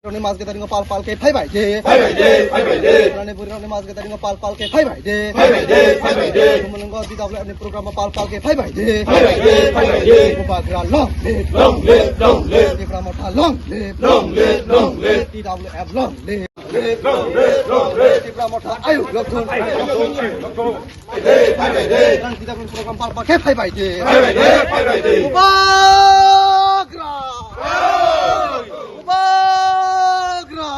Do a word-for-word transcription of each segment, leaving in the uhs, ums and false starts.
Rokni mass gathering o pal pal khe phai bai de. Phai bai de, phai bai de. Rani buri rokni mass gathering o pal pal khe phai bai de. Phai bai de, phai bai de. Khumulwngo T W F ni program o pal pal khe phai bai de. Phai bai de, phai bai de. Bubagra long live. Long live, long live. Tipra Motha long live. Long live, long live. T W F long live. Long live, long live. Tipra Motha ayuk lokthun. Phai bai de, phai bai de. Rani T W F ni program pal pal khe phai bai de. Phai bai de, phai bai de. Bubagra. Bubagra!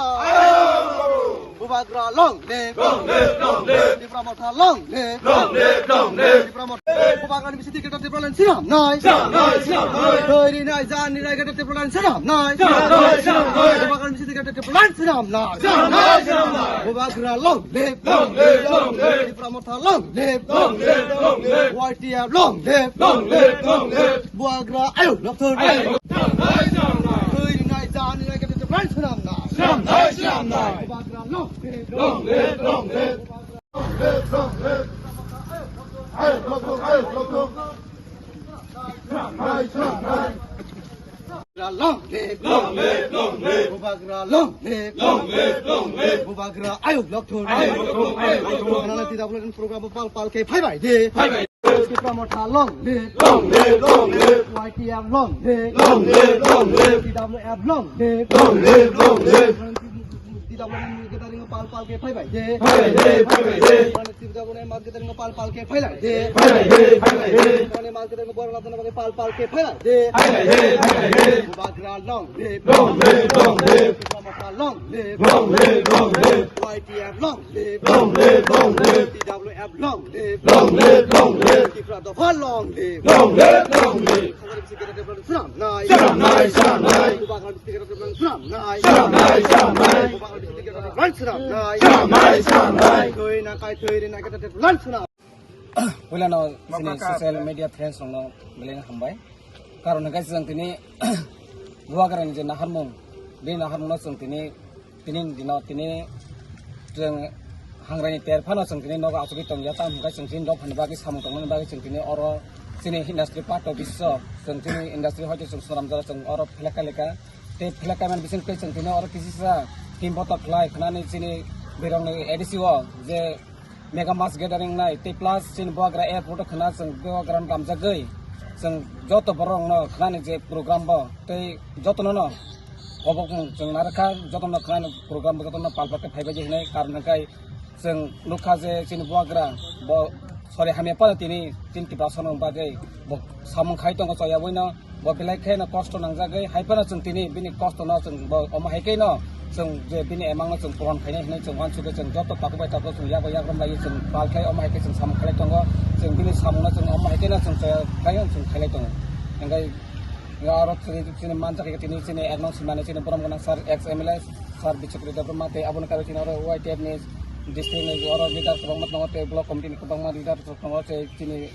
Bubagra long live! Long live, long live! Tipra Motha long live! Long live, long live! Tipra Motha. Bubagra ni bising ticket Tipraland sinam nai! Sinam nai, sinam nai! Thwi rinai, jan rinai, Tipraland sinam nai! Sinam nai, sinam nai! Bubagra ni bising ticket Tipraland sinam nai! Sinam nai, sinam nai! Bubagra long live! Long live, long live! Tipra Motha long live! Long live, long live! Y T F long live! Long live, long live! Bubagra ayuk lokthun. Ayuk lokthun. Thwi rinai, jan rinai, Tipraland sinam nai. Sinam nai, sinam nai. Bubagra long live. Long live, long live. Long live, long live. Ayuk lokthun, ayuk lokthun. Sinam nai, sinam nai. Bubagra long live. Long live, long live. Bubagra long live. Long live, long live. Bubagra ayuk lokthun. Ayuk lokthun, ayuk lokthun. Khwnana T W F ni program pal pal khe phai bai de. Phai bai. Tipra Motha long live. Long live, long live. Y T F long live. Long live, long live. T W F long live. Long live, long live. T W F ni gathering pal pal khe phai bai de. Phai bai de, phai bai de. T W F ni mass gathering pal pal khe phai bai de. Phai bai de, phai bai de. T W F ni mass gathering borok labjana bagwi pal pal khe phai bai de. Phai bai de, phai bai de. Bubagra long live. Long live, long live. Tipra Motha long live. Long live, long live. Y T F long live. Long live, long live. T W F long live. Long live, long live. Tipra Dopha long live. Long live, long live. Khajani bising ticket Tipraland sinam nai. Sinam nai, sinam nai. Bubagra ni bising ticket Tipraland sinam nai. Sinam nai, sinam nai. Bubagra ni bising ticket Tipraland sinam nai. Sinam nai, sinam nai. Thwi na kai thwi rinai Tipraland sinam. Puilano chini social media friends rokno belai hambai. Karon hwnkhe chwng tini Bubagrani je naharmung, bini naharmungno chwng tini, tini dino tini chwng hangraini ter phano chwng tini nogo achugwi tongya, tamo hwnkhe chwng tini dophani bagwi samung tongmani bagwi chwng tini oro chini industry part of bising chwng tini industry hoite chwng swnamjak chwng oro phlek kailika. Tei phlek kaimani bising tei chwng tini oro kisisa team botok khlai khwnani chini birongni A D C o je mega mass gathering nai tei plus chini Bubagra airport o khwna chwng Bubagra no gamjagwi chwng joto borok no khwnani je program bo tei jotono no kobok chwng narwkha, jotono khwnani program bo jotono palpar khe phaibaidi hinwi karon hwnkhe chwng nukha je chini Bubagra bo sori hamya phano tini chini Tiprasa no bagwi bo samung khai tongo choyawi no. Bo belai kheno kosto nangjagwi, hai phano chwng tini bini kosto no chwng bo omo hai khe no chwng je bini emang no chwng puron khainai hinwi chwng uansukgwi chwng joto takhuk bai takhuk chwng yak bai yak romlaiwi chwng pal khai omo hai khe chwng samung khailai tongo. Chwng bini samung no chwng omo hai khe no chwng chaya khai chwng khailai tongo. Hwnkhe oro chini, chini manjak khe tini chini ek nong simani chini borom gwnang sir, ex M L A sir Bichakri Debbarma tei aboni karwi chini oro Y T F ni district ni oro leader kwbangma tongo tei block committee ni kwbangma leader tongo tei chini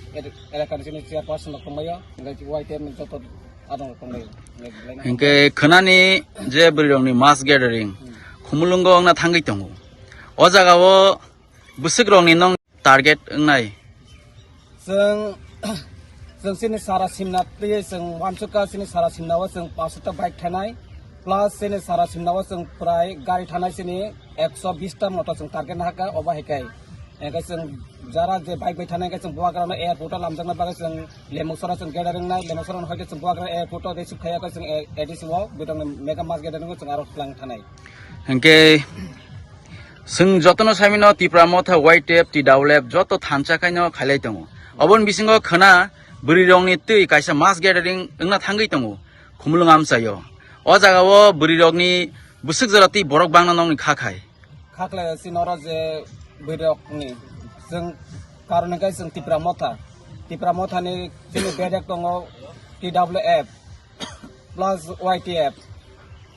elakani chini chairperson rok tongbaio, hwnkhe Y T F ni joto adong rok tongbaio. Hwnkhe khwnani je bwrwirokni mass gathering Khumulwngo wngna thangwi tongo. O jagao bwswkrokni nong target wngnai. Chwng, chwng chini sara simna twi chwng uansukha chini sara simnao chwng paanch sota bike thanai, plus chini sara simnao chwng prai gari thanai chini ekso bish ta moto chwng target nahakha, obo hai khe. Hwnkhe chwng jara je bike bai thanai hwnkhe chwng Bubagrano airport o lamjakna bagwi chwng Lemuksora chwng gathering nai, Lemuksora hoite chwng Bubagra airport o receive khaiya khe chwng A D C o bwtangni mega mass gathering o chwng aro twlang thanai. Hwnkhe chwng jotono saimano Tipra Motha, Y T F, T W F joto thansa khaino khailai tongo. Oboni bisingo khwna bwrwirokni twi kaisa mass gathering wngna thangwi tongo Khumulwng amchaio. O jagao bwrwirokni bwswk jora twi borok bangna nokni kha khai. Khaklai chini oro je bwrwirokni chwng karon hwnkhe chwng Tipra Motha. Tipra Mothani chini bedek tongo T W F plus Y T F.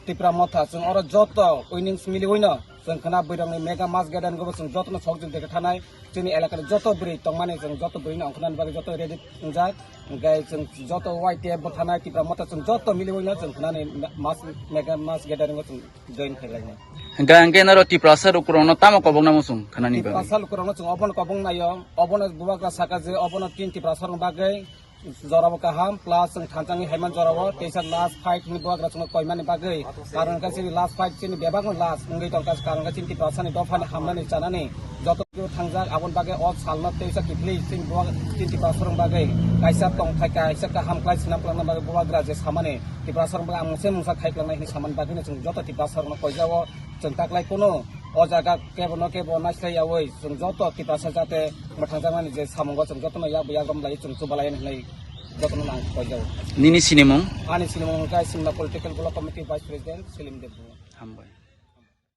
Tipra Motha chwng oro joto winnings miliwino chwng khwna bwrwirokni mega mass gathering bo chwng jotono sokjwk dekha thanai. Chini elakani joto bwrwi tongmani chwng joto bwrwino ongkhornani bagwi joto ready wngjak. Hwnkhe chwng joto Y T F bo thanai Tipra Motha chwng joto miliwino chwng khwnani mass, mega mass gathering o chwng join khlainai. Hwnkhe, hwnkhe norok Tiprasa lukurokno tamo kobokna muchung khwnani bagwi? Tiprasa lukurokno chwng obono kobok naio, obono Bubagra saka je obono tin Tiprasa rokni bagwi Jorabo kaham, plus chwng thansa wngwi haiman jorabo teisa last fight hwnwi bubagra chwngno koimani bagwi. Karon khe chini last fight chini bebakno last wngwi tongkha, karon khe chini Tiprasani dophani hamnani chanani joto thangjak, aboni bagwi o salno teisa kiphilwi chini bubagra chini Tiprasarokni bagwi kaisa tongthai kaisa kaham khlai swnam kwlangna bagwi bubagra je samani Tiprasarokni bagwi ang mungsa mungsa khai kwlangnai hwnwi samani bagwino chwng joto Tiprasarokno koijago. Chwng taklai kunu o jaga kebo no kebo naislai yawi chwng joto Tiprasa jate mwthangjakmani je samungo chwng jotono yak yak romlai chwng chubalayan hwnwi jotono nang koijago. Nini sinimung? Ani sinimung wngkha Simla Political Block Committee Vice President Selim Debbarma. Hambai.